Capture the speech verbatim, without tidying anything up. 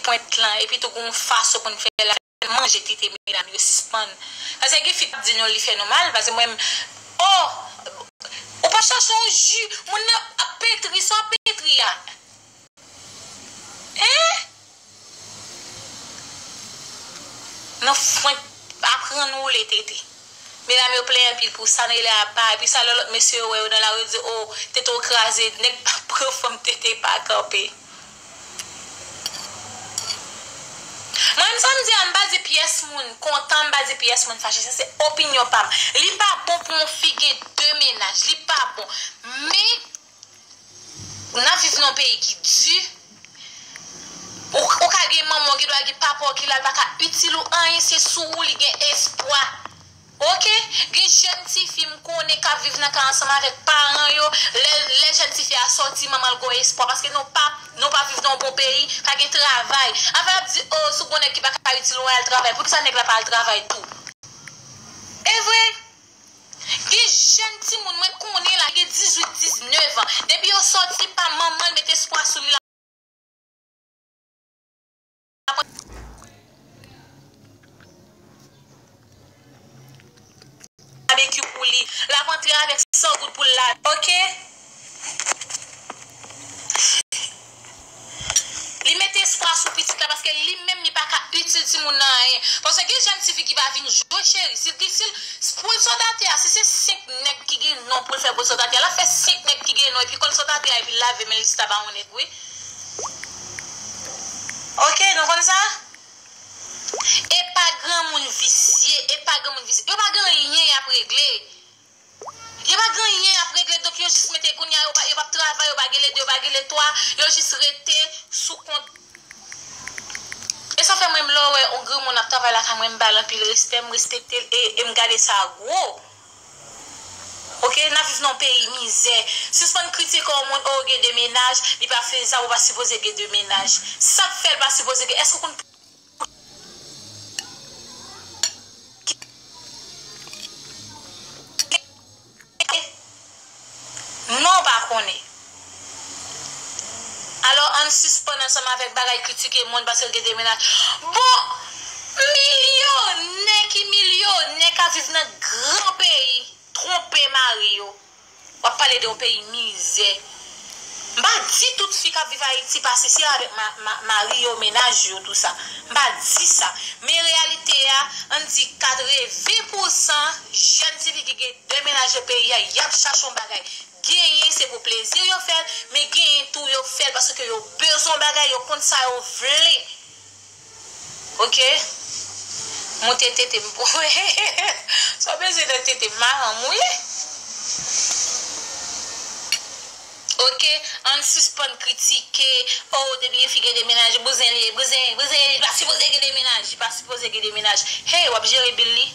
pwent lan, epi tou gen yon fason pou n fè l, manje tete medam yo, sispann. Paske gen fi k ap di nou li fè nou mal, paske mwen, oh, ou pa chache yon ji, moun nan ap petri, sa w ap petri a. Hein? Nan fwent, aprann woule tete. Medam yo plenyen anpil pou sa, nan rele apa, epi sa lè lòt mesye yo wè yo nan lari, yo di, oh, tete w kraze, nèg pa pran fanm, tete pa kanpe. Mwen menm sa m di a, m pa di pyès moun kontan, m pa di pyès moun fache, sa se opinyon pa m. Li pa bon pou yon fi gen de mennaj, li pa bon. Men, n ap viv nan yon peyi ki di. Ou, ou ka gen manman w, gen dwa gen papa w ki la, l pa ka itil ou anyen, se sou ou li gen espwa. Oke? Gen jèn tifi m konnen k ap viv nan kay ansanm avèk paran yo. Lè, lè jèn tifi a sòti, manman l gen espwa, paske nou pa, nou pa viv nan yon bon peyi, pa gen travay. Avè ap di, oh, si w gen yon nèg ki pa ka itil ou, al travay. Poukisa nèg la pa al travay tou? E vre? Gen jèn timoun mwen konnen la, gen dizuit, diznèf an. Depi yo sòti, pa manman l met espwa sou li, l ap babekyou pou li, l ap antre avèk san goud pou l la, oke? Li mete espwa sou pitit la paske li menm li pa ka itil timoun nan anyen. Paske gen jèn tifi ki va vin jwe cheri. Si, si, si, pou l sot atè a, si se senk nèg ki gen non pou l fè pou l sot atè a, l ap fè senk nèg ki gen non epi kon l sot atè a epi l lave men l chita ba yon nèg, wi. Oke, nou konn sa? E pa granmoun visye, e pa granmoun visye. Yo pa gen anyen y ap regle. Yo pa gen anyen y ap regle, donk yo jis mete kounye a, yo pa, yo p ap travay, yo pa gen le de, yo pa gen le twa, yo jis rete sou kont. E sa fè mwen, lè w wè yon granmoun ap travay lakay mwen, m ba l anpil respè, m respekte l, e, e m gade sa gwo. Oke, n ap viv nan yon peyi mizè. Sispann kritike yon moun, oh, gen de mennaj, li pa fè sa, ou pa sipoze gen de mennaj. Sa k fè l pa sipoze gen, èske w konn Non, w pa konnen. Alò, ann sispann ansanm avèk bagay kritike moun paske l gen de mennaj. Bon, milyonè ki milyonè k ap viv nan gran peyi, twonpe mari yo. W ap pale de yon peyi mizè. M pa di tout fi k ap viv Ayiti pa sisye avèk ma, ma, mari yo, mennaj yo, tou sa. M pa di sa. Men reyalite a, ann di katreven pousan jèn tifi ki gen de mennaj nan peyi a, y ap chache yon bagay. Genyen se pou plezi yo fè l, men genyen tou yo fè l paske yo bezwen yon bagay, yo konn sa yo vle. Oke? Moute tete m pou. Sa w bezwen nan tete m, maranm ou ye? Oke? Ann sispann kritike. Oh, depi yon fi gen de mennaj, bouzen li ye, bouzen, bouzen, li pa sipoze gen de mennaj, li pa sipoze gen de mennaj. Hey, w ap jere bil li?